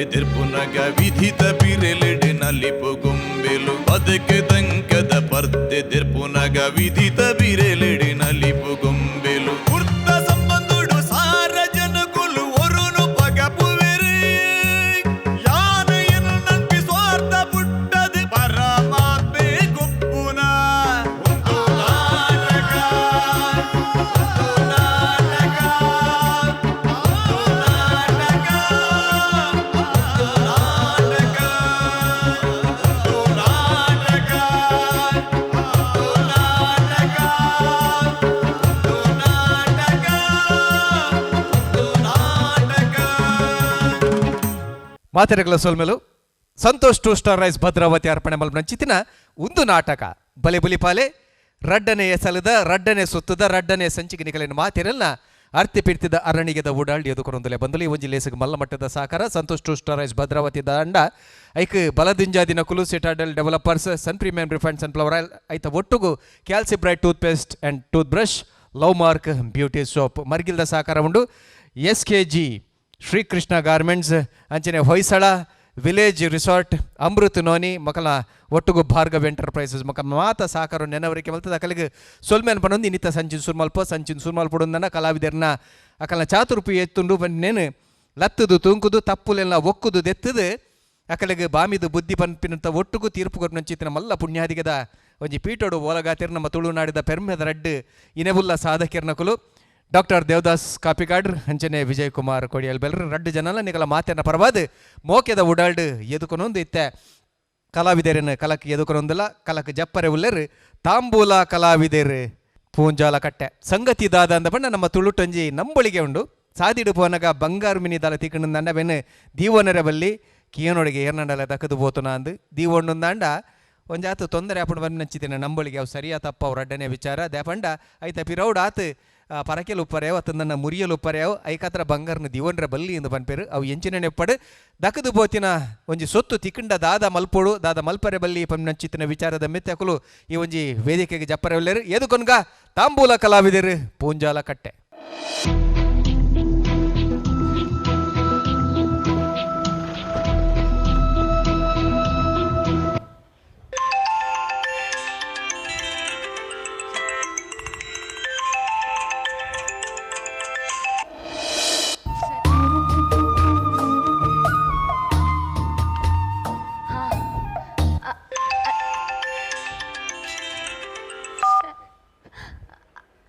ಪರ್ತೆ ದೆರ್ಪುನಗ ವಿಧಿತ ಬಿರೆಲೆಡೆ ನಲಿಪು ಗೊಂಬೆಲು. ಬದುಕು ದಂಕದ ಪರ್ತೆ ದೆರ್ಪುನಗ ವಿಧಿತ ಬಿರೆಲೆಡೆ ನಲಿಪು ಗೊಂಬೆಲು. ಕುರ್ತ ಸಂಬಂಧುಡು ಸಾರ ಜನಕುಲು ಒರುನು ಪಗಪುವೆರು. ಯಾನೆಯನ್ನು ನಂಬಿ ಸ್ವಾರ್ಥ ಪುಟ್ಟದು ಪರಮಾತ್ಮೆ ಗೊಪ್ಪುನ. ಒಂದು ನಾಟಕ, ಒಂದು ನಾಟಕ, ಒಂದು ನಾಟಕ, ಒಂದು ನಾಟಕ, ಒಂದು ನಾಟಕ, ಒಂದು ನಾಟಕ, ಒಂದು ನಾಟಕ, ಒಂದು ನಾಟಕ. ಮಾತೆರೆಗಳ ಸೊಲ್ಮೆಲು Santosh two star rice Bhadravati ಅರ್ಪಣೆ ಮಲ್ಪನಂಚಿತಿನ ಒಂದು ನಾಟಕ ಬಲೆ ಬುಲಿಪಾಲೆ ರಡ್ಡನೆಯ ಸಲದ ರಡ್ಡನೆ ಸುತ್ತದ ರಡ್ಡನೆ ಸಂಚಿಗೆ ನಿಕಲಿನ ಮಾತಿರಲ್ನ ಅರ್ತಿ ಪಿರ್ತಿದ ಅರಣಿಗೆದ ಓಡಾಡಿ ಎದುಕೊರೊಂದುಲೆ ಬಂದಲಿ. ಒಂಜಿ ಲೇಸಗ್ ಮಲ್ಲ ಮಟ್ಟದ ಸಹಕಾರ Santosh two star rice Bhadravati ದಂಡ ಐಕ್ ಬಲದಿಂಜಾದಿನ ಕುಲು Citadel developers Sun premium refined sunflower oil ಐತ ಒಟ್ಟುಗು ಕ್ಯಾಲ್ಸಿ bright tooth paste and tooth brush love mark beauty soap ಮರ್ಗಿಲ್ದ ಸಹಕಾರ ಉಂಡು. S K G Srikrishna garments ಅಂಚನೆ Hoysala village resort Amrit noni ಮಕಲ ಒಟ್ಟುಗು ಭಾರ್ಗವ್ ಎಂಟರ್ಪ್ರೈಸಸ್ ಮಕ ಮಾತ ಸಹಕಾರ ನೆನವರಿಕೆ ಮಲ್ತದ. ಅಕಲಿಗೆ ಸೊಲ್ಮೆನ್ ಪನೊಂದು ಇನ್ನಿತ ಸಂಚಿನ ಸುರ್ಮಲ್ಪ ಸಂಚಿನ ಸುರ್ಮಲ್ಪಡುಂದನ ಕಲಾವಿದರ್ನ ಅಕಲ್ನ ಚಾತುರ್ಪು ಎತ್ತುಂಡು ಬನ್ನೇನು ಲತ್ತದು ತೂಂಕುದು ತಪ್ಪುಲೆಲ್ಲ ಒಕ್ಕುದು ದೆತ್ತದು ಅಕಲಿಗೆ ಬಾಮಿದು ಬುದ್ಧಿ ಪನ್ಪಿನಂತ ಒಟ್ಟುಗು ತೀರ್ಪು ಕೊರ್ನಂಚಿತ್ತಿನ ಮಲ್ಲ ಪುಣ್ಯಾದಿಗದ ಒಂಜಿ ಪೀಠೋಡು ಓಲಗಾತಿರ್ ನಮ್ಮ ತುಳುನಾಡಿದ ಪೆರ್ಮೆದ ರಡ್ಡು ಇನೆಬುಲ್ಲ ಸಾಧಕಿರ್ನಕುಲು ಡಾಕ್ಟರ್ ದೇವದಾಸ್ ಕಾಪಿಕಾಡ್ರ್ ಅಂಚನೆ ವಿಜಯ್ ಕುಮಾರ್ ಕೊಡಿಯಲ್ ಬೆಲ್ರ್ ರಡ್ಡು ಜನಲ ನಿಕಲ ಮಾತೆನ ಪರವಾದ ಮೋಕೆದ ಉಡಾಲ್ಡ್ ಎದುಕೊನೊಂದು ಇತ್ತೆ ಕಲಾವಿದರನ್ನು ಕಲಕ್ ಎದುಕೊನೊಂದಿಲ್ಲ ಕಲಕ್ ಜಪ್ಪರೆ ಉಲ್ಲೆರ್ ತಾಂಬೂಲ ಕಲಾವಿದೆರ್ ಪೂಂಜಾಲ ಕಟ್ಟೆ ಸಂಗತಿ ದಾದ ಅಂದ ಬಣ್ಣ ನಮ್ಮ ತುಳುಟೊಂಜಿ ನಂಬೊಳಿಗೆ ಉಂಡು. ಸಾದಿಡು ಪೋನಗ ಬಂಗಾರು ಮಿನಿ ದಾಲ ತಿಕ್ಕಂಡ ಬೆನ್ನು ದೀವನರ ಬಲ್ಲಿ ಕಿಯನೊಡಿಗೆ ಏರ್ನಂಡಲ ದಕ್ಕದು ಪೋತುನ ಅಂದು ದೀವೊಂಡೊಂದಾಂಡ ಒಂಜಾತು ತೊಂದರೆ ಆಪುಂಡು ಬಂದು ನಂಬೊಳಿಗೆ ಅವು ಸರಿಯಾ ತಪ್ಪ ಅವ್ರ ಅಡ್ಡನೆ ವಿಚಾರ ದೇಪಂಡ ಐತ ಪಿರೌಡ್ ಆತು ಪರಕೆಲು ಉಪ್ಪರೆವು ಅತ್ತಂದನ್ನ ಮುರಿಯಲು ಉಪ್ಪರೆವು ಐಕಾತ್ರ ಬಂಗಾರನ ದಿವನ್ರ ಬಲ್ಲಿ ಎಂದು ಪನ್ಪೇರು ಅವು ಎಂಚಿನ ನೆಪ್ಪಡು ದಕ್ಕದು ಬೋತಿನ ಒಂಜಿ ಸೊತ್ತು ತಿಕ್ಕಂಡ ದಾದ ಮಲ್ಪೋಡು ದಾದ ಮಲ್ಪರೆ ಬಲ್ಲಿ ಪನ್ನಂಚಿತ್ತಿನ ವಿಚಾರದ ಮೆತ್ತಕಲು ಈ ಒಂಜಿ ವೇದಿಕೆಗೆ ಜಪ್ಪರೆ ಉಲ್ಲೇರು ಎದುಕೊನ್ಗ ತಾಂಬೂಲ ಕಲಾವಿದರು ಪೂಂಜಾಲ ಕಟ್ಟೆ.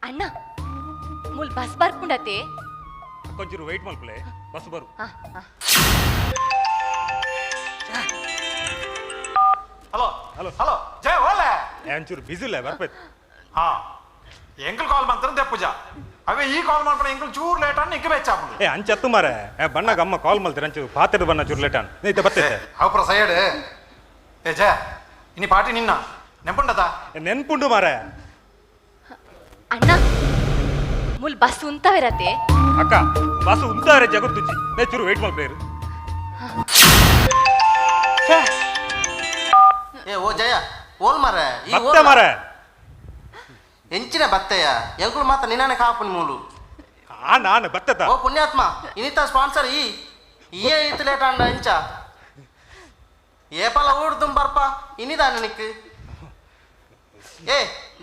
ಅಣ್ಣ ಮೂಲ್ ಬಸ್ ಬರ್ಪುಂಡತೆ. కొంచెం వెయిట్ మల్పలే బస్సు బరు. Hello hello. ಹಲೋ ಜಯ ಓಲೆ. ಒಂಚೂರು ಬಿಸಿ ಇಲ್ಲ ಬರ್ಪೈತ್. ಹಾ ಎಂಕಲ್ ಕಾಲ್ ಮಾಡ್ತಾರೆ ದೆಪ್ಪುಜ ಅವೇ ಈ ಕಾಲ್ ಮಾಡ್ಕೊಂಡು ಎಂಕಲ್ ಚೂರ್ ಲೇಟ್ ಅನ್ನ ಇಂಕ ಬೆಚ್ಚಾಪುಂಡು. ಏ ಅಂಚತ್ತು ಮಾರೆ ಏ ಬಣ್ಣಗ ಅಮ್ಮ ಕಾಲ್ ಮಲ್ತಿರ ಅಂಚು ಪಾತೆಡ್ ಬಣ್ಣ ಚೂರು ಲೇಟ್ ಅನ್ ಇತ್ತೆ ಬರ್ತೈತೆ. ಅವು ಪ್ರ ಸೈಡ್ ಏ ಜಯ ಇನಿ ಪಾರ್ಟಿ ನಿನ್ನ ನೆಂಪುಂಡದ. ನೆನ್ಪುಂಡು ಮಾರೆ. ಅಣ್ಣ ಮೂಲ್ ಬಸ್ ಉಂತವಿರತೆ. ಅಕ್ಕ ಬಸ್ ಉಂತಾರೆ ಜಗತ್ತುಜ್ಜಿ ನೇ ಚೂರು ವೆಯ್ಟ್ ಮಲ್ಪೇರು. ಏ ಓ ಜಯ ಓಲ್ ಮಾರೆ ಈ ಬತ್ತೆ ಮಾರೆ. ಎಂಚಿನ ಬತ್ತೆಯ ಎಂಕುಲು ಮಾತ್ರ ನಿನ್ನನೆ ಕಾಪುನಿ ಮೂಲು. ಆ ನಾನು ಬತ್ತೆತ. ಓ ಪುಣ್ಯಾತ್ಮ ಇನಿತ ಸ್ಪಾನ್ಸರ್ ಈ ಈಯೇ ಇತ್ತು ಲೇಟ್ ಅಂಡ ಎಂಚ ಏಪಲ ಊಡ್ದುಂ ಬರ್ಪ ಇನಿದಾನೆ ನಿಕ್ ಏ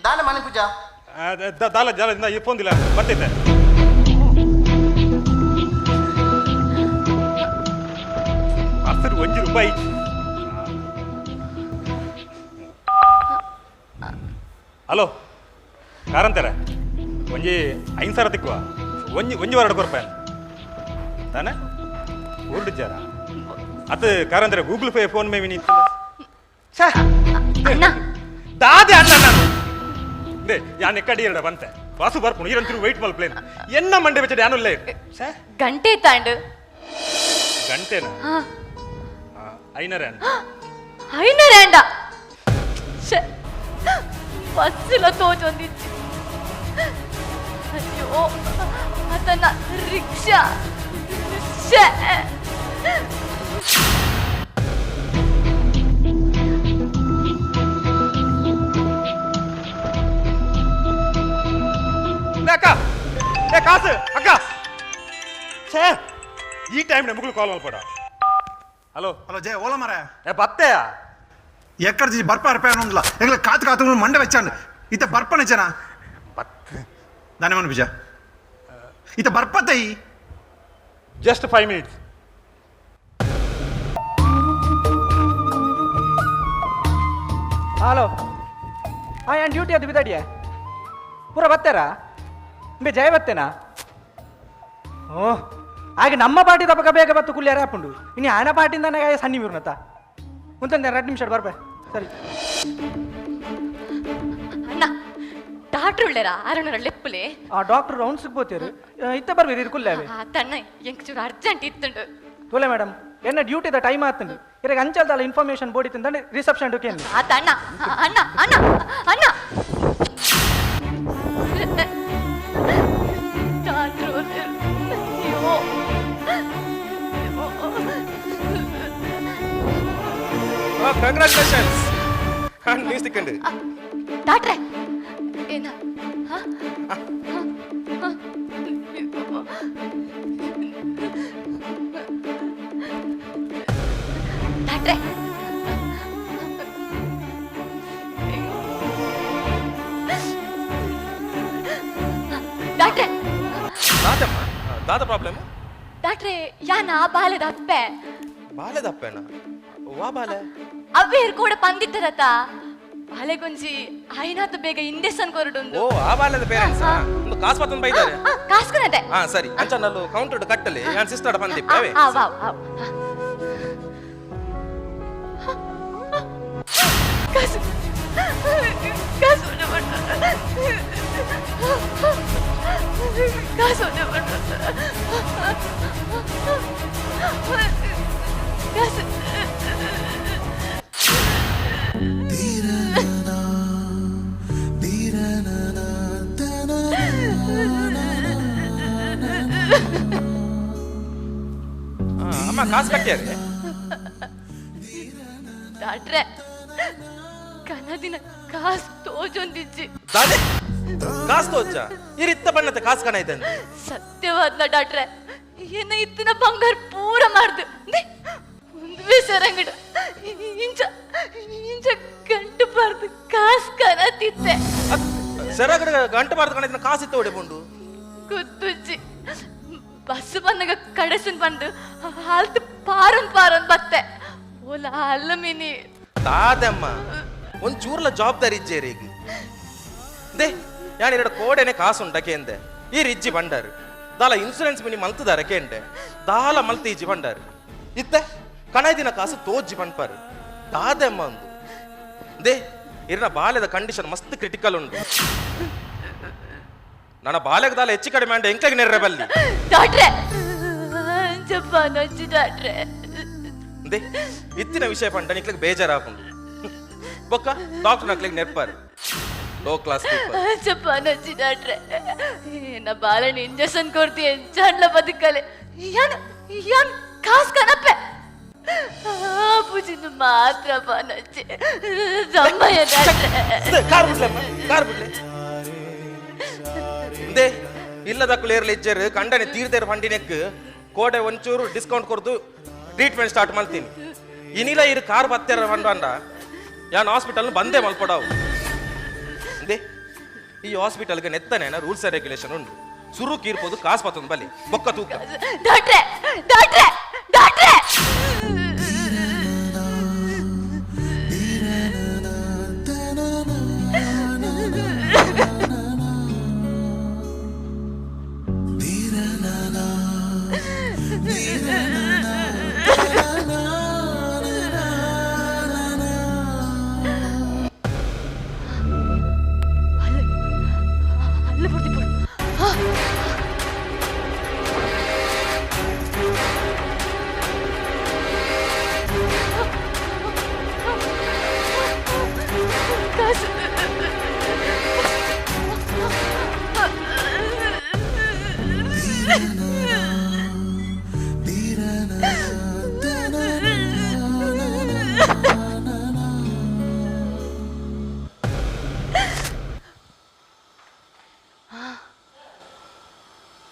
ದಾನೆ ಮಣಿ ಪೂಜಾ. ದಾಲ ಜಾಲ ಈ ಫೋನ್ ದಿಲ್ಲ ಬರ್ತೈತೆ. ಹಸಿರು ಒಂಜಿ ರೂಪಾಯಿ. ಹಲೋ ಕಾರಂತಾರೆ ಒಂಜಿ ಐದು ಸಾವಿರ ತಿಕ್ಕುವ ಒಂಜಿ ಒಂಜಿ ವಾರ ಕೊರ್ಪ ತಾನೆ ಊರುಡಿಚಾರ ಅತ್ ಕಾರಂತಾರೆ ಗೂಗಲ್ ಪೇ ಫೋನ್ ಮೇ ವಿನಿ ಅಣ್ಣ ದಾದೆ ಅಣ್ಣ ನಾನು they ಯಾನ್ ಎಕ್ಕಡಿ ಇರಡ ಬಂತೆ ವಾಸು ಬರ್ಪುಣು ಇರಂತಿರು ವೆಯ್ಟ್ ಮಲ್ಪ್ಲೇನ್ ಎನ್ನ ಮಂಡೆ ಬೆಚ್ಚಡೆ ಯಾನುಲ್ಲ ಛೇ ಗಂಟೆ ತಾಂಡು. ಗಂಟೆನ ಐನರೇ ಅಣ್ಣ ಐನೂರ ಅಂಡ ಬಸ್ಸುಲ ತೋಜೊಂದಿತ್ತು. ಅಯ್ಯೋ ಅದನ್ನ ರಿಕ್ಷಾ ಶ್ಯೆ. ಲೇ ಅಕ್ಕ ಏ ಕಾಸು ಅಕ್ಕ ಛೇ ಈ ಟೈಮ್ ನಮಗೂ ಕಾಲ್ ಮಲ್ಪಡ. ಹಲೋ. ಹಲೋ ಜಯ, ಓಲ ಮರ. ಏ ಬತ್ತೆಯಾ? ಎಕ್ಕಡ ಬರ್ಪ ಅರ್ಪ ఉందిలా ಎಂಗ್ಲ ಕಾತು ಕಾತು ಮಂಡೆ വെച്ചാണ്ട് ಇತ್ತ ಬರ್ಪನೆ ಜನ ದಾನೆ ಮನ ಬಿಜ ಇತ್ತ ಬರ್ಪತೈ. Just 5 minutes. Hello, ಹಾಂ, ಏನು ಡ್ಯೂಟಿ ಅದು ಬಿದ್ದಾಡಿಯ ಪೂರ ಬತ್ತೇರಾ? ಬೇ ಜಯ ಬತ್ತೇನಾ? ಓ ಹಾಗೆ ನಮ್ಮ ಪಾರ್ಟಿ ತಪಕ ಬೇಗ ಬತ್ತು ಕುಲ್ಯಾರ ಹಾಪುಂಡು ಇನ್ನು ಆನ ಪಾರ್ಟಿಂದ ಸಣ್ಣ ಮೀರ್ನತ್ತ ಮುಂತಂದೆ 2 ನಿಮಿಷ ಬರ್ಬೆ ಸರಿ. ಅಣ್ಣ, ಡಾಕ್ಟ್ರ್ ಉಳ್ಳೇರಾ? ಅರುಣರ ಲೆಪ್ಪುಲೆ. ಆ ಡಾಕ್ಟರ್ ರೌಂಡ್ಸ್ ಬೋತೇರು, ಇತ್ತ ಬರ್ಬೇರು ಇರು ಕುಲ್ಯಾವೆ. ತಣ್ಣ, ಎಂಕ್ ಚೂರು ಅರ್ಜೆಂಟ್ ಇತ್ತುಂಡು. ತೋಲೆ ಮೇಡಮ್, ಎನ್ನ ಡ್ಯೂಟಿದ ಟೈಮ್ ಆತಂಡು, ಇರಗ ಅಂಚಲ್ದಲ್ಲ ಇನ್ಫಾರ್ಮೇಶನ್ ಬೋಡಿ ತಿಂದಂಡೆ ರಿಸೆಪ್ಷನ್ ಡುಕೇನು. ಆತ ಅಣ್ಣ ಅಣ್ಣ ಅಣ್ಣ ಅಣ್ಣ, ಡಾಕ್ಟ್ರು ಅಯ್ಯೋ. ಕಂಗ್ರ್ಯಾಚುಲೇಷನ್ಸ್, ನ್ಯೂಸ್ ತಿಕ್ಕಂಡು. ಡಾಕ್ಟ್ರೆ, ಏನ? ಡಾಕ್ಟ್ರೆ, ಡಾಕ್ಟ್ರೆ. ದಾದಮ್ಮ, ದಾದ ಪ್ರಾಬ್ಲಮ್? ಡಾಕ್ಟ್ರೆ, ಯಾನ ಬಾಲೆದ ಅಪ್ಪೆ. ಬಾಲೆದ ಅಪ್ಪೇನ? ವಾ ಬಾಲೆ? ಅವ್ವೇರ್ ಕೂಡ ಪಂದಿತ್ತರತ, ಬಾಲೆಗೊಂಜಿ ಆಯ್ನಾತು ಬೇಗ ಇಂಜೆಕ್ಷನ್ ಕೊರಡುಂದು. ಓ, ಆ ಬಾಲೆದ ಪೇರೆಂಟ್ಸ್ ಒಂದು ಕಾಸು ಪತ್ತೊಂದು ಬೈತಾರೆ. ಕಾಸ್ಕೊನದೆ. ಹಾ ಸರಿ, ಅಂಚನಲ್ಲು ಕೌಂಟರ್ ಕಟ್ಟಲಿ, ನಾನು ಸಿಸ್ಟರ್ ಬಂದಿಪ್ಪೆ ಅವೇ. ಆ ವಾವ್ ವಾವ್, ಕಾಸು ಕಾಸು ಕಾಸು ಕಾಸು. ಅಮ್ಮ, ಕಾಸು ಕಟ್ಟಿಯಾರೆ? ಡಾಕ್ಟ್ರೆ, ಕನದಿನ ಕಾಸು ತೋಜೊಂದಿಜ್ಜಿ. ದಾದೆ ಕಾಸು ತೋಚ? ಇರಿತ್ತ ಬಣ್ಣದ ಕಾಸು ಕಣ ಐತೆ. ಸತ್ಯವಾದ್ಲ ಡಾಕ್ಟ್ರೆ, ಏನ ಇತ್ತಿನ ಬಂಗಾರ ಪೂರ ಮಾಡ್ದು ಒಂದುವೇ ಸರಂಗಡ ಇಂಚ ಇಂಚ ಗಂಟು ಬಾರ್ದು ಕಾಸು ಕನತಿತ್ತೆ. ಸೆರಗಡ ಗಂಟು ಬಾರ್ದು ಕಣ ಕಾಸು ಇತ್ತ ಹೊಡೆಪುಂಡು? ಗುತ್ತುಜ್ಜಿ, ಬಸ್ ಬಂದಾಗ ಕಡೆಸನ್ ಬಂದು ಹಾಲ್ತು ಪಾರೊಂದ್ ಪಾರೊಂದ್ ಬತ್ತೆ ಓಲ ಅಲ್ಲ ಮಿನಿ. ದಾದಮ್ಮ, ಒಂದ್ ಚೂರ್ಲ ಜವಾಬ್ದಾರಿ ಇಜ್ಜೇರಿ ಈಗ. They, ಯಾನ್ ಎರಡು ಕೋಡೆನೆ ಕಾಸು ಉಂಟ ಕೇಂದೆ, ಈ ರಿಜ್ಜಿ ಬಂಡಾರು ದಾಲ ಇನ್ಸೂರೆನ್ಸ್ ಮಿನಿ ಮಲ್ತದಾರ ಕೇಂಡೆ, ದಾಲ ಮಲ್ತ ಇಜ್ಜಿ ಬಂಡಾರು, ಇತ್ತೆ ಕಣದಿನ ಕಾಸು ತೋಜ್ಜಿ ಪನ್ಪಾರು. ದಾದಮ್ಮ ಒಂದು they, ಇರ್ನ ಬಾಲ್ಯದ ಕಂಡೀಷನ್ ಮಸ್ತ್ ಕ್ರಿಟಿಕಲ್ ಉಂಟು. ನನ್ನ ಬಾಲ್ಯದ ದಾಲ ಹೆಚ್ಚು ಕಡಿಮೆ ಅಂಡ ಎಂಕಾಗಿ ನೆರ್ರೆ ಬಲ್ಲಿ. ಡಾಕ್ಟ್ರೆ, ಜಪ್ಪ ನೊಚ್ಚಿ ಡಾಕ್ಟ್ರೆ. They, ಇತ್ತಿನ ವಿಷಯ ಪಂಡ ನಿಕ್ಲಿಗೆ ಬೇಜಾರಾಪುಂಡು. ಬೊಕ್ಕ ಡಾಕ್ಟರ್ ನಕ್ಲಿಗೆ ನೆರ್ಪಾರು, ಲೋ ಕ್ಲಾಸ್ ಪೀಪಲ್. ಜಪ್ಪ ನೊಚ್ಚಿ ಡಾಕ್ಟ್ರೆ, ನಾ ಬಾಲಣ್ಣ ಇಂಜೆಕ್ಷನ್ ಕೊಡ್ತಿ ಎಂಚಾಂಡ್ಲ ಬದುಕಲೆ. ಯಾನ್ ಯಾನ್ ಕಾಸು ಕನಪ್ಪೆ ಪೂಜಿನ ಮಾತ್ರ ಪನೊಚ್ಚಿ ದಮ್ಮಯ್ಯ ಡಾಕ್ಟ್ರೆ. ಕಾರ್ ಬಿಡ್ಲೆ, ಕಾರ್ ಬಿಡ್ಲೆ. They, ಇಲ್ಲದಕ್ಕೂ ಏರ್ಲಿ ಇಜ್ಜರು ಕಂಡನೆ ತೀರ್ದೇರು ಬಂಡಿನೆಕ್ ಕೋಡೆ ಒಂಚೂರು ಡಿಸ್ಕೌಂಟ್ ಕೊಡ್ದು ಟ್ರೀಟ್ಮೆಂಟ್ ಸ್ಟಾರ್ಟ್ ಮಾಡ್ತೀನಿ. ಇನಿಲ ಇರು ಕಾರ್ ಬತ್ತೇರ ಬಂಡ ಯಾನ್ ಹಾಸ್ಪಿಟಲ್ ಬಂದೇ ಮಲ್ಪಡಾವು. They, ಈ ಹಾಸ್ಪಿಟಲ್ಗೆ ನೆತ್ತನೇನ ರೂಲ್ಸ್ ಅಂಡ್ ರೆಗ್ಯುಲೇಷನ್ ಉಂಟು. ಸುರು ಕೀರ್ಬೋದು ಕಾಸು ಪತ್ತೊಂದು ಬಲಿ ಬೊಕ್ಕ ತೂಕ. ಡಾಕ್ಟ್ರೆ ಡಾಕ್ಟ್ರೆ ಡಾಕ್ಟ್ರೆ. ಅಲ್ಲ ಪೂರ್ತಿ ಪೋಡು. ಕಾಸು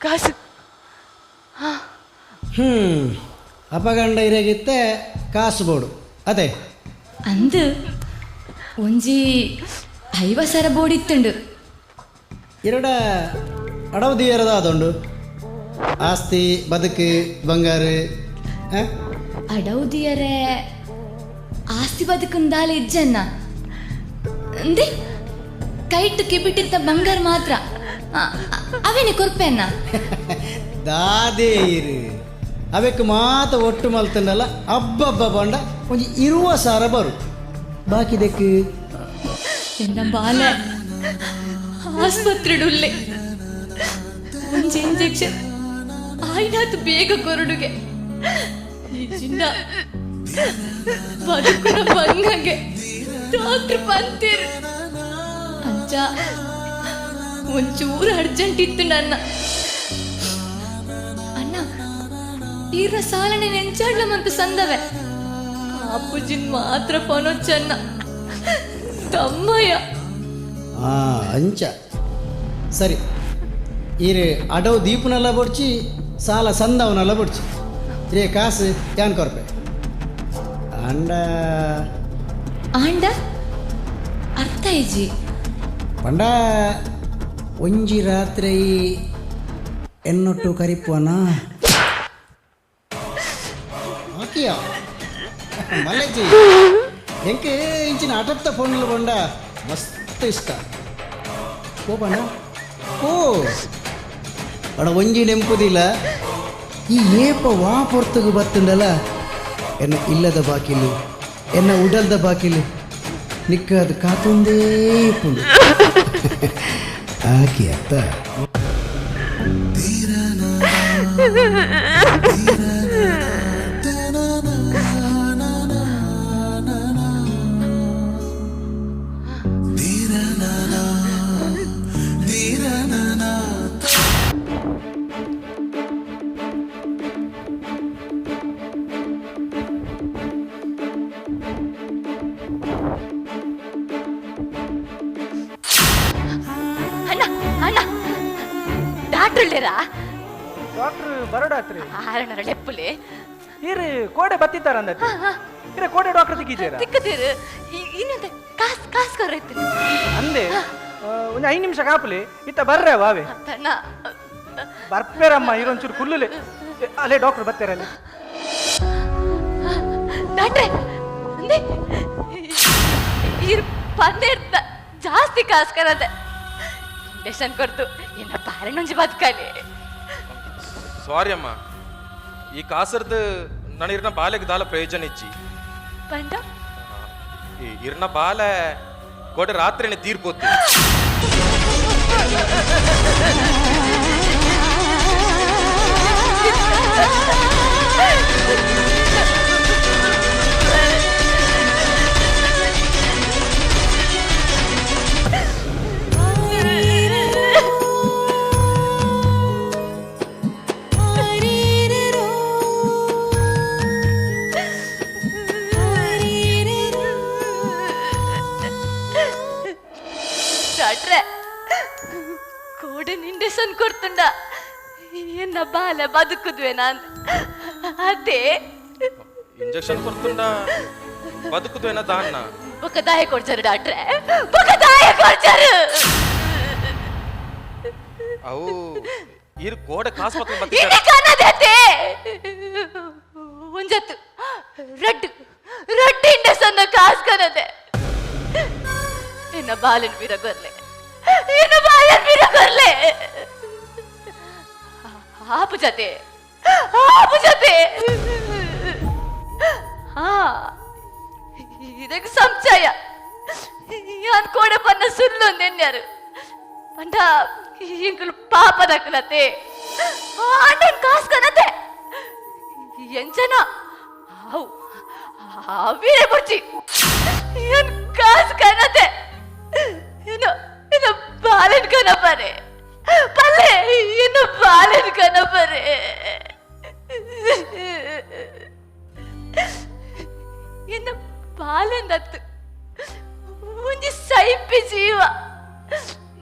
ಕಾಸು. ಅಪಗಂಡ ಇರೆಗಿತ್ತೆ ಕಾಸು ಬೋಡು ಅದೇ ಅಂದು ಒಂಜಿ 50 ಸಾವಿರ ಬೋಡಿತ್ತುಂಡು. ಎರಡ ಅಡವು ದಿಯರದ ಅದೊಂಡು ಆಸ್ತಿ ಬದುಕು ಬಂಗಾರು. ಅಡವು ದಿಯರೆ ಆಸ್ತಿ ಬದುಕುಂದಾಲೆ ಇಜ್ಜನ್ನ ಅಂದೆ ಕೈಟ್ಟು ಕಿಬಿಟ್ಟಿರ್ತ ಬಂಗಾರ ಮಾತ್ರ ಅವೇನೆ ಕೊರ್ಪೆನ್ನ ದಾದೇ ಇರು ಅವಕ್ಕೆ ಮಾತ ಒಟ್ಟು ಮಲ್ತಂಡಲ್ಲ ಅಬ್ಬಬ್ಬ ಬಂಡ ಒಂಜಿ 20,000 ಬರು ಬಾಕಿದಕ್ಕೆ. ಎನ್ನ ಬಾಲೆ ಆಸ್ಪತ್ರೆಡುಲ್ಲೆ ಒಂಜಿ ಇಂಜೆಕ್ಷನ್ ಆಯ್ನಾತು ಬೇಗ ಕೊರಡುಗೆ ಈ ಚಿನ್ನ ಬದುಕುನ ಬಂಗಂಗೆ ಡಾಕ್ಟ್ರ್ ಬಂತೀರು. ಅಂಚ ಒಂಚೂರು ಅರ್ಜೆಂಟ್ ಇತ್ತು ನನ್ನ ಅಣ್ಣ. ಈರ ಸಾಲನೆ ನೆಂಚಾಡ್ಲಮಂತ ಸಂದವೆ ಅಪ್ಪುಜಿನ್ ಮಾತ್ರ ಪನೊಚ್ಚನ್ನ ತಮ್ಮಯ್ಯ. ಅಂಚ ಸರಿ ಈರೆ ಅಡವು ದೀಪನೆಲ್ಲ ಬೊಡ್ಚಿ ಸಾಲ ಸಂದವನೆಲ್ಲ ಬೊಡ್ಚಿ ರೇ ಕಾಸು ಯಾನ್ ಕೊರ್ಪೆ ಅಂಡ ಆಂಡ ಅರ್ಥ ಇಜ್ಜಿ ಪಂಡ ಒಂಜಿ ರಾತ್ರಿ ಎನ್ನೊಟ್ಟು ಕರಿಪುವನ ಹಾಕಿಯ ಮಲಜಿ ಎಂಕೆ ಇಂಚಿನ ಆಟತ್ತ ಫೋನ್ಲು ಬಂಡ ಮಸ್ತ್ ಇಷ್ಟ ಓ ಬಣ್ಣ ಓ ಅಡ ಒಂಜಿ ನೆಂಪುದಿಲ್ಲ ಈ ಏಪ ವಾ ಪೊರ್ತುಗು ಬತ್ತುಂಡಲ್ಲ ಎನ್ನ ಇಲ್ಲದ ಬಾಕಿಲು ಎನ್ನ ಉಡಲ್ದ ಬಾಕಿಲು ನಿಕ್ಕ ಅದು ಕಾತೊಂದೇ ಪುಂಡು ಆಕಿ ಅತ್ತ. ಅಣ್ಣ ಅಣ್ಣ ಡಾಕ್ಟ್ರ್ ಇಲ್ಲೇರಾ? ಡಾಕ್ಟ್ರ್ ಬರೋಡಾತ್ರಿ ಆರಣ್ಣರ ಲೆಪ್ಪುಲೆ ಈರು ಕೋಡೆ ಬತ್ತಿತ್ತಾರ ಅಂದತ್ತೆ ಇರ ಕೋಡೆ ಡಾಕ್ಟರ್ ತಿಕ್ಕಿಜೇರ ತಿಕ್ಕದಿರು ಇನ್ನೊಂದು ಕಾಸು ಕಾಸು ಕೊರೈತಿ ಅಂದೆ ಒಂದು 5 ನಿಮಿಷ ಕಾಪುಲಿ ಇತ್ತ ಬರ್ರೆ ವಾವೆ ಅಣ್ಣ ಬರ್ಪೇರಮ್ಮ ಇರೊಂಚೂರು ಕುಲ್ಲುಲೆ ಅಲ್ಲೇ ಡಾಕ್ಟರ್ ಬರ್ತಾರಲ್ಲ. ಡಾಕ್ಟ್ರೆ ಅಂದೆ ಇರ್ ಪಂದೆ ಇರ್ತ ಜಾಸ್ತಿ ಕಾಸು ಕರದೆ ಇಂಜೆಕ್ಷನ್ ಕೊಡ್ತು ಎನ್ನ ಬಾರಣ್ಣೊಂಜಿ ಬದುಕಲಿ. ಸಾರಿ ಅಮ್ಮ, ಈ ಕಾಸರ್ದು ನಾನು ಇರ್ನ ಬಾಲೆಗೆ ದಾಲ ಪ್ರಯೋಜನ ಇಜ್ಜಿ. ಪಂಡ ಈ ಇರ್ನ ಬಾಲೆ ಕೋಡೆ ರಾತ್ರಿನೇ ತೀರ್ಪೋತಿ. ಡಾಕ್ಟ್ರೆ ಕೋಡೆ ಇಂಜೆಕ್ಷನ್ ಕೊಡ್ತುಂಡ ಎನ್ನ ಬಾಲ ಬದುಕುದ್ವೆ ನಾನು ಅದೇ ಇಂಜೆಕ್ಷನ್ ಕೊಡ್ತುಂಡ ಬದುಕುದ್ವೇನ ದಾನ್ನ ಬೊಕ್ಕ ದಾಯ ಕೊಡ್ಚಾರು ಡಾಕ್ಟ್ರೆ, ಬೊಕ್ಕ ದಾಯ ಕೊಡ್ಚಾರು. ಅವು ಇರ್ ಕೋಡೆ ಕಾಸ್ಪತ್ರೆ ಇನ್ನು ಕನ್ನದತೆ ಒಂಜತ್ತು ರಡ್ಡು ರಡ್ಡು ಇಂಜೆಕ್ಷನ್ ಕಾಸು ಕನ್ನದೆ ಎನ್ನ ಬಾಲನ್ ಬೀರ ಗೊರ್ಲೆ, ಎನ್ನ ಬಾಲನ್ ಬೀರ ಗೊರ್ಲೆ. ಆಪು ಜತೆ ಆಪು ಜತೆ ಹಾ ಇದಕ್ಕೆ ಸಂಚಯ ಯಾನ್ ಕೋಡೆ ಪನ್ನ ಸುಳ್ಳು ನೆನ್ಯಾರು ಪಂಡ ಇಂಕುಲು ಪಾಪದಕ್ಕಲತೆ ಆಂಡನ್ ಕಾಸು ಕನತೆ ಎಂಚನ ಅವು ಅವೇ ಬುರ್ಚಿ ಏನ್ ಕಾಸು ಕನತೆ ಇನ್ನು ಇನ್ನು ಬಾಲನ್ ಕನಪರೆ ಪಲ್ಲೆ ಇನ್ನು ಬಾಲನ್ ಕನಪರೆ ಇನ್ನು ಬಾಲನ್ ದತ್ತು ಒಂಜಿ ಸೈಪಿ ಜೀವ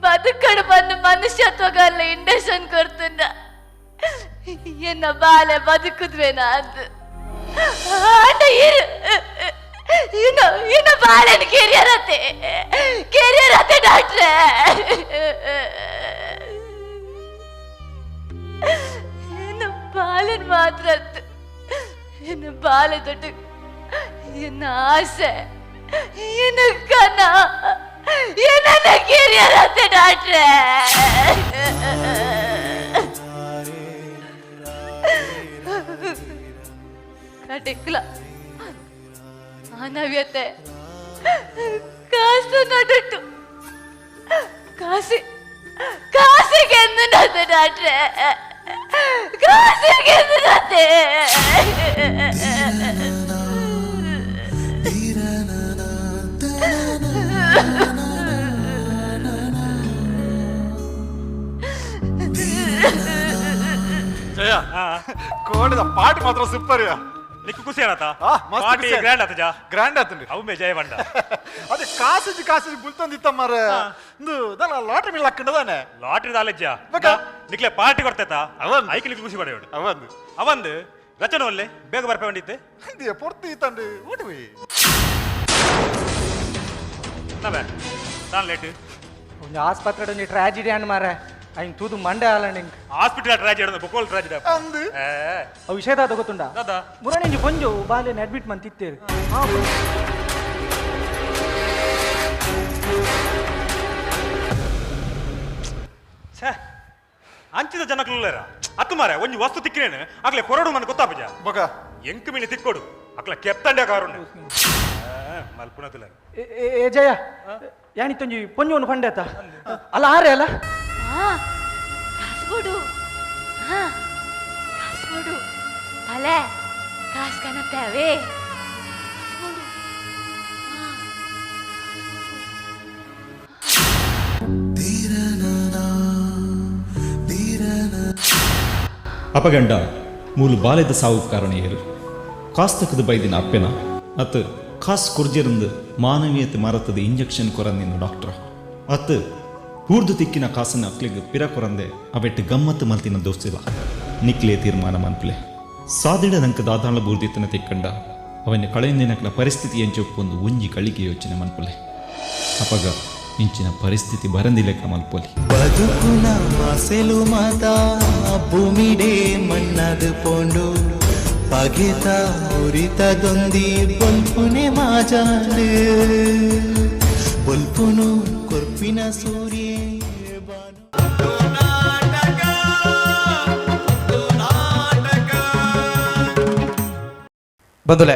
ಬದುಕಡು ಬಂದು ಮನುಷ್ಯತ್ವಗಲ್ಲ ಇಂಡಕ್ಷನ್ ಕೊಡ್ತುಂಡ ಎನ್ನ ಬಾಲೆ ಬದುಕುದ್ವೇನಾ ಅದು. ಆಂಡ ಇರು ಇನ್ನು ಇನ್ನು ಬಾಳೆನ ಕೆರಿಯರತ್ತೆ ಕೆರಿಯರತ್ತೆ ಡಾಕ್ಟ್ರೆ. ಇನ್ನು ಬಾಳೆನ್ ಮಾತ್ರ ಇನ್ನು ಬಾಳೆ ದೊಡ್ಡ ಎನ್ನ ಆಸೆ ಎನ್ನ ಕನ ಏನನ್ನ ಕೆರಿಯರತ್ತೆ ಡಾಕ್ಟ್ರೆ. ಕಡೆಕ್ಲ ಮಾನವ್ಯತೆ ಕಾಸು ನಡುಟ್ಟು ಕಾಸಿ ಕಾಸಿಗೆ ಎಂದು ಡಾಕ್ಟ್ರೆ, ಕಾಸಿಗೆ ಎಂದು. ಜಯ, ಕೋಡಿದ ಪಾಟ್ ಮಾತ್ರ ಸೂಪರ್. ನಿಕ್ಕು ಖುಷಿ ಆತ? ಮಸ್ತ್. ಪಾರ್ಟಿ ಗ್ರ್ಯಾಂಡ್ ಆತ ಜಾ. ಗ್ರ್ಯಾಂಡ್ ಆತಂడి. ಅವು ಮೇ ಜಯ ಬಂಡ. ಅದೇ ಕಾಸಿಜಿ ಕಾಸಿಜಿ ಬುಲ್ತಂದಿತ್ತ ಮಾರ, ಇಂದು ದಲ್ಲ ಲಾಟ್ರಿ ಮೇಲೆ ಹಾಕೊಂಡದಾನೆ. ಲಾಟ್ರಿ ದಾಲೆಜ್ಜ. ಬಕ. ನಿಕ್ಲೆ ಪಾರ್ಟಿ ಕೊಡ್ತೈತ? ಅವಂದು. ಐಕ್ ನಿಕ್ಲು ಖುಷಿ ಪಡೆಯೋಡು. ಅವಂದು. ಅವಂದು ರಚನೆ ಒಲ್ಲೆ ಬೇಗ ಬರ್ಪೆ ಬಂಡಿತ್ತೆ. ಅಂದಿಯ ಪೊರ್ತಿ ತಂಡು ಓಡುವೆ. ನವೆ ತಾನು ಲೇಟ್. ಒಂಜಿ ಆಸ್ಪತ್ರೆ ಒಂಜಿ ಟ್ರಾಜಿಡಿ ಅಂಡ್ ಮಾರೆ, ಐನ್ ತೂದು ಮಂಡೆ ಆಲಂಡ್ ಇಂಕ್. ಹಾಸ್ಪಿಟಲ್ ಟ್ರಾಜಿಡಿ ಬೊಕೋಲ್ ಟ್ರಾಜಿಡಿ. ಅಂದು. ಅವು ವಿಷಯದ ಗೊತ್ತುಂಡ? ದಾದಾ? ಮುರಣಿ ಪೊಂಜು ಬಾಲೆನ್ ಅಡ್ಮಿಟ್ ಮಂತಿತ್ತೇರು. ಛೇ, ಅಂಚಿದ ಜನಕ್లుಲ್ಲೇರ ಅತ್ತು ಮಾರೆ, ಒಂಜಿ ವಸ್ತು ತಿಕ್ಕಿನೇನು ಆಗ್ಲೇ ಕೊರಡು ಮನ ಗೊತ್ತಾಪಜ. ಬಕ. ಎಂಕ್ ಮೀನಿ ತಿಕ್ಕೊಡು, ಅಕ್ಲ ಕೆತ್ತಂಡೆ ಕಾರುಂಡೆ ಮಲ್ಪುಣತಿಲ್ಲ. ಏ ಏ ಜಯ, ಯಾನಿತ್ತೊಂಜಿ ಪೊಂಜು ಪಂಡೆ ಆತ ಅಲ್ಲ, ಆರೆ ಅಲ್ಲ. ಕಾಸು ಹಾ ಕಾಸು ತಲೆ ಕಾಸು ಕನತ್ತೆ ಅವೇ. ಅಪಗಂಡ ಮೂಲು ಬಾಲೆದ ಸಾವು ಕಾರಣ ಏರು? ಕಾಸ್ತಕದ ಬೈದಿನ ಅಪ್ಪೆನ ಅತ್ ಕಾಸ್ ಕುರ್ಜೆರಂದು ಮಾನವೀಯತೆ ಮರತದ ಇಂಜೆಕ್ಷನ್ ಕೊರಂದಿನ ಡಾಕ್ಟರ್ ಅತ್ ಕೂರ್ದು ತಿಕ್ಕಿನ ಕಾಸನ್ನ ಅಕ್ಲಿಗ್ ಪಿರ ಕೊರಂದೆ ಅವೆಟ್ಟು ಗಮ್ಮತ್ತು ಮಲ್ತಿನ ದೋಸ್ತಿಲ್ಲ? ನಿಕ್ಲೆ ತೀರ್ಮಾನ ಮನ್ಪುಲೆ. ಸಾದಿಡ ನಂಕ ದಾದಾಳ ಬೂರ್ದಿತ್ತನ ತಿಕ್ಕಂಡ ಅವನ ಕಳೆಯಂದಿನಕ್ಲ ಪರಿಸ್ಥಿತಿ ಎಂಚೊಪ್ಪೊಂದು ಒಂಜಿ ಕಳಿಗೆ ಯೋಚನೆ ಮನ್ಪುಲೆ. ಅಪಗ ಇಂಚಿನ ಪರಿಸ್ಥಿತಿ ಬರಂದಿಲೆಕ್ಕ ಮಲ್ಪೊಲಿ. ಬದುಕುನ ಮಾಸೆಲು ಮಾತಾ ಭೂಮಿಡೆ ಮಣ್ಣದು ಪೋಂಡು, ಪಗೆತ ಉರಿತ ದೊಂದಿ ಬೊಲ್ಪುನೆ ಮಾಜಾಂಡು, ಬೊಲ್ಪುನು ಕೊರ್ಪಿನ ಸೂರ್ಯೆ. ಬಂದುಲೆ,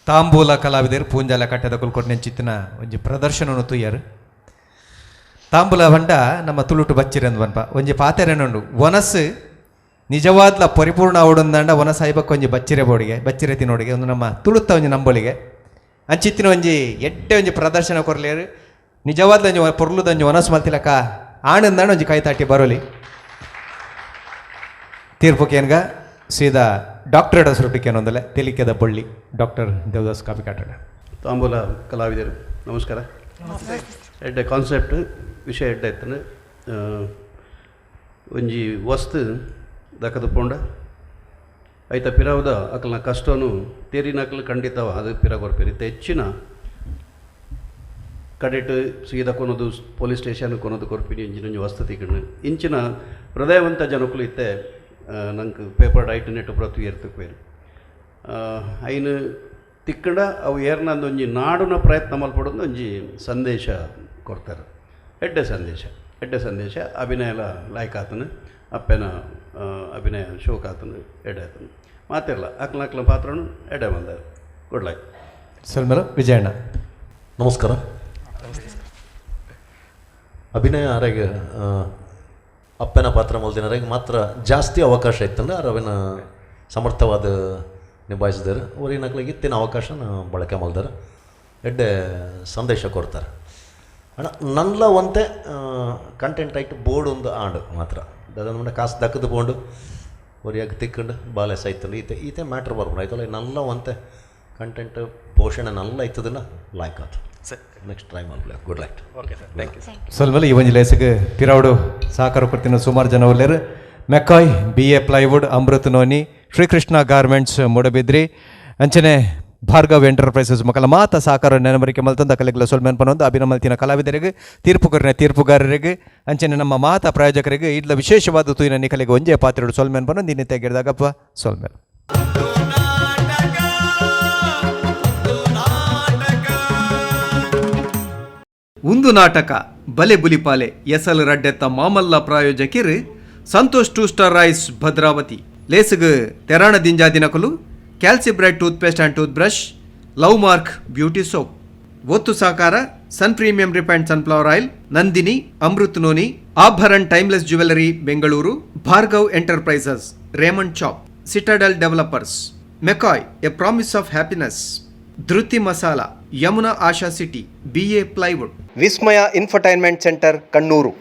ತಾಂಬೂಲ ಕಲಾವಿದರು ಪೂಂಜಾಲ ಕಟ್ಟದ ಕುಲ್ಕೊಟ್ ನೆಂಚಿತ್ತಿನ ಒಂಜಿ ಪ್ರದರ್ಶನವನ್ನು ತುಯ್ಯರು. ತಾಂಬೂಲ ಬಂಡ ನಮ್ಮ ತುಳುಟು ಬಚ್ಚಿರಂದು ಬನ್ಪ ಒಂಜಿ ಪಾತೆರೆನುಂಡು. ವನಸ್ಸು ನಿಜವಾದ್ಲ ಪರಿಪೂರ್ಣ ಅವಡೊಂದಂಡ ವನಸ ಐಬಕ್ಕೆ ಒಂಜಿ ಬಚ್ಚಿರೆ ಬೋಡಿಗೆ ಬಚ್ಚಿರೆ ತಿನ್ನೋಡಿಗೆ ಒಂದು ನಮ್ಮ ತುಳುತ್ತ ಒಂಜಿ ನಂಬೊಳಿಗೆ ಅಂಚಿತ್ತಿನ ಒಂಜಿ ಎಡ್ಡೆ ಒಂಜಿ ಪ್ರದರ್ಶನ ಕೊರ್ಲೇರು. ನಿಜವಾದ್ಲ ಒಂಜಿ ಪೊರ್ಲುದ ಒಂಜಿ ವನಸ್ಸು ಮಲ್ತಿಲಕ್ಕ ಆಣಂದಾಣ ಒಂಜಿ ಕೈ ತಾಟಿ ಬರೋಲಿ. ತೀರ್ಪು ಕೇನ್ಗ ಸೀದಾ ಡಾಕ್ಟರೇಟ್ ಹೆಸರು ತೆಲಿಕೆದ ಬಳ್ಳಿ ಡಾಕ್ಟರ್ ದೇವದಾಸ್ ಕಾಪಿ ಕಾಟಡ. ತಾಂಬೂಲ ಕಲಾವಿದರು ನಮಸ್ಕಾರ. ಎಡ್ಡೆ ಕಾನ್ಸೆಪ್ಟ್, ವಿಷಯ ಎಡ್ಡೆ ಇತ್ತನೆ. ಒಂಜಿ ವಸ್ತು ದಕದ ಪೋಂಡ ಐತ ಪಿರವುದ ಅಕಲ್ನ ಕಷ್ಟನು ತೇರಿನಕಲು ಖಂಡಿತವ ಅದು ಪಿರ ಕೊರ್ಪೇರು. ಇತ್ತ ಹೆಚ್ಚಿನ ಕಡೆಟ್ ಸೀದಾ ಕೊನೋದು ಪೊಲೀಸ್ ಸ್ಟೇಷನ್ ಕೊನೋದು ಕೊರ್ಪಿನಿ ಇಂಚಿನ ಒಂಜಿ ವಸ್ತು ತಿಕ್ಕಣ್ಣು. ಇಂಚಿನ ಹೃದಯವಂತ ಜನಕುಲು ಇತ್ತೆ ನಂಗೆ ಪೇಪರ್ ಡೈಟ್ ನೆಟ್ಟು ಪ್ರತಿ ಏರ್ತುಕ್ವೇರು ಐನು ತಿಕ್ಕಂಡ ಅವು ಏರ್ನಂದು ಒಂಜಿ ನಾಡುನ ಪ್ರಯತ್ನ ಮಲ್ಪಡೊಂದು ಒಂಜಿ ಸಂದೇಶ ಕೊಡ್ತಾರೆ. ಎಡ್ಡೆ ಸಂದೇಶ, ಎಡ್ಡೆ ಸಂದೇಶ. ಅಭಿನಯಲ ಲಾಯ್ಕ್ ಆತನು, ಅಪ್ಪೆನ ಅಭಿನಯ ಶೋಕ್ ಆತನು, ಎಡ್ಡೆ ಆತನು. ಮಾತಿರಲ್ಲ ಅಕ್ಲ ಅಕ್ಲ ಪಾತ್ರನು ಎಡ್ಡೆ ಬಂದಾರೆ. Good luck. ಸಲ್ಮಲ ವಿಜಯಣ್ಣ. ನಮಸ್ಕಾರ. ಅಭಿನಯ ಆರೆಗೆ ಅಪ್ಪನ ಪಾತ್ರ ಮಲ್ದಿನರೆಗೆ ಮಾತ್ರ ಜಾಸ್ತಿ ಅವಕಾಶ ಇತ್ತಂದ್ರೆ ಅರವಿನ ಸಮರ್ಥವಾದ ನಿಭಾಯಿಸಿದಾರೆ. ಊರಿನಕ್ಲಿಗೆ ಇತ್ತಿನ ಅವಕಾಶನ ಬಳಕೆ ಮಲ್ದಾರೆ, ಎಡ್ಡೆ ಸಂದೇಶ ಕೊಡ್ತಾರೆ. ಅಣ್ಣ ನನ್ಲ ಒಂತೆ ಕಂಟೆಂಟ್ ಐಟ್ ಬೋರ್ಡ್ ಒಂದು ಆಂಡು ಮಾತ್ರ ದಾದ ಕಾಸು ದಕ್ಕದು ಬೋಂಡು ಒರಿಯಾಗ ತಿಕ್ಕಂಡು ಬಾಲೆ ಸೈತಂಡು ಈತೆ ಈತೆ ಮ್ಯಾಟ್ರ್ ಬರ್ಬೋದು ಆಯ್ತಲ್ಲ. ನಲ್ಲ ಒಂತೆ ಕಂಟೆಂಟ್ ಪೋಷಣೆ ನಲ್ಲ ಇತ್ತದನ್ನ ಲಾಯ್ಕ್ ಆತು. ಸರ್ ನೆಕ್ಸ್ಟ್ ಟ್ರೈ ಮಾಡಲಿ. Good luck. Okay sir, thank you. ಸೊಲ್ಮಲೆ ಈ ಒಂಜಿ ಲೇಸಿಗೆ ಪಿರಾವುಡು ಸಹಕಾರ ಕೊಡ್ತಿನ ಸುಮಾರು ಜನ ಒಲ್ಲೇರು. McCoy B A plywood, Amrit noni, Shrikrishna garments Moodabidri, ಅಂಚನೆ ಭಾರ್ಗವ್ ಎಂಟರ್ಪ್ರೈಸಸ್ ಮಕ್ಕಳ ಮಾತ ಸಹಕಾರ ನೆನಬರಿಕೆ ಮಲ್ತಂದ ಕಲೆಗಳ ಸೊಲ್ಮೆನ್ ಪನೊಂದು ಅಭಿನಮಲ್ತಿನ ಕಲಾವಿದರಿಗೆ, ತೀರ್ಪು ಕೊರಿನ ತೀರ್ಪುಗಾರರಿಗೆ, ಅಂಚನೆ ನಮ್ಮ ಮಾತ ಪ್ರಾಯೋಜಕರಿಗೆ, ಇಡ್ಲ ವಿಶೇಷವಾದ ತೂಯಿನ ನಿಕಲಿಗೆ ಒಂಜೇ ಪಾತ್ರೆಡು ಸೊಲ್ಮೆನ್ ಪನೊಂದು ಇನ್ನಿತ್ತೆ ಗಿಡದಾಗಪ್ಪ ಸೊಲ್ಮೆನ್. ಒಂದು ನಾಟಕ ಬಲೆ ಬುಲಿಪಾಲೆ ಎಸಲ್ ರಡ್ಡೆತ್ತ ಮಾಮಲ್ಲ ಪ್ರಾಯೋಜಕಿರು Santosh two star rice Bhadravati, ಲೇಸುಗು ತೆರಾಣ ದಿಂಜಾ ದಿನಕಲು Calcibright toothpaste and tooth brush, love mark beauty soap. ಒತ್ತು ಸಹಕಾರ Sun premium refined sunflower oil, Nandini Amrit noni, Abharan timeless jewellery Bengaluru, Bhargav enterprises, Raymond shop, citadel developers, McCoy a promise of happiness, Dhriti masala, Yamuna Asha city, BA plywood, Vismaya infotainment centre, Kannur.